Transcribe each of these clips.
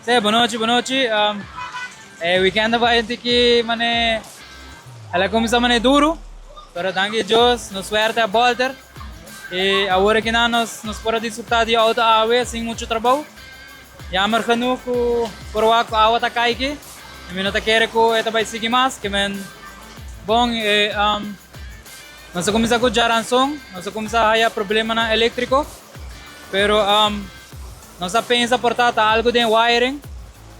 Sí, bon nochi, bon nochi. E weekend a bai un tiki mane, el a cuminsa mane duro, pero danki Dios nos suerte a bolter y awor aki nan nos nos por a disfruta di auto awe sin mucho trabou. Jammer genoeg cu por wak cu awa ta cay aki y mi no ta kere cu e ta bai sigui mas, ke men bon e nos a cuminsa cu djaranson, nos a cuminsa haya problemanan electrico, pero Nos a pensa por ta ta algo den wiring,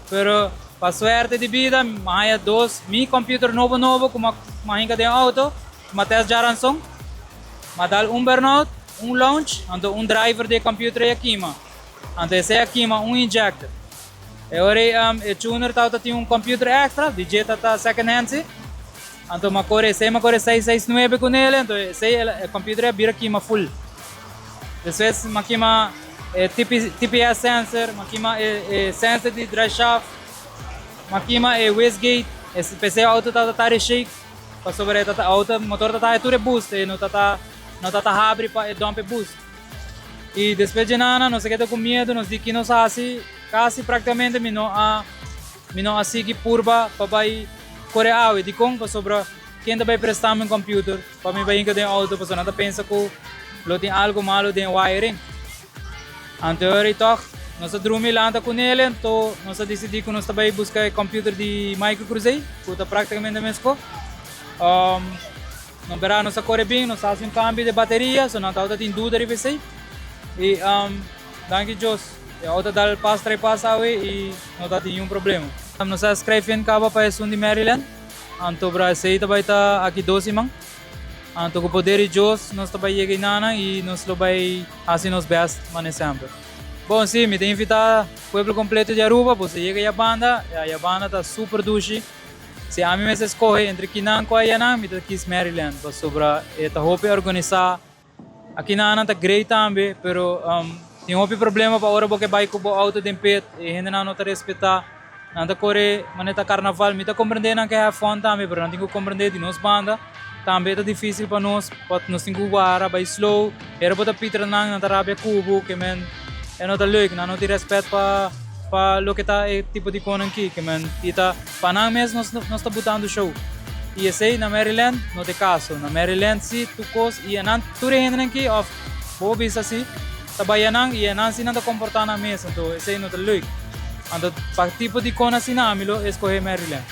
pero pa suerte di bida mi a haya dos mi computer nobo nobo cu mi a hinca den auto, cu mi a test djaranson. Mi a dal un burnout, un launch, anto un driver di e computer ei a kima. Anto esei a kima un injector. E ora ei e tuner tabata tin un computer extra, di dje ta ta second hand si. Anto mi a core esei, mi a core 669 cu nele, anto esei e computer ei a bira kima full. Despues mi a kima e TPS sensor, mi a kima e sensor di drive shaft, mi a kima e wastegate, p'esei e auto tabata ta shake, pasobra e tata auto motor ta taha tur e boost e no tata no tata habri pa e dump e boost. Y despues dje nana nos a keda cu miedo, nos di ki nos haci, casi practicamente mi no a mi no a sigui purba pa bay core awe, dicon? Pasobra ken ta bay presta mi un computer? Pa mi bai hinka den auto pasobra nan ta pensa ku lo tin algo malo den wiring. Anto e ora ei tòg nos a drumi lanta ku nele anto nos a disidí ku nos ta bai buska e computer di Michael Cruzey ku ta praktikamente mesko. No bera nos a kore bin nos a hasi un kambio di bateria so nan tabata tin duda riba esei i danki Dios e auto a dal pas trai pas awe i no ta tin niun problema. Nos a skrijf in kaba pa esun di Maryland. Anto bra esei ta bai ta aki dos siman. Anto ku poder di Dios nos ta bai yega inana i nos lo bai hasi nos best mane semper. Bon si, mi ta invita pueblo completo di Aruba, boso yega Yabanda, ya Yabanda ta super dushi. Si ami mester scoge entre kinan cu ayanan mi ta kies Maryland pasobra e ta hopi organisa. Akinanan ta great tambe, pero tin hopi problema pa ora bo ke bai ku bo auto den pit, e hendenan no ta respetá, nan ta kore manera ta karnaval. Mi ta komprendé nan ke have fun tambe, pero nan tin ku komprendé di nos banda tambe ta difísil pa nos, pa nos tin ku wara bai slow, ora bo ta pitra nan, nan ta rabia ku bo, ke men e no ta leuk, nan no tin rèspèt pa pa loke ta e tipo di konan aki, ke men i ta pa nan mes nos nos ta butando show. I esei na Maryland no ta e kaso. Na Maryland si tur kos i enan tur e hendenan aki of bo por bisa si ta bai enan i enan si nan ta komportá nan mes anto esei no ta leuk. Anto pa tipo di kon asina ami lo eskohe Maryland.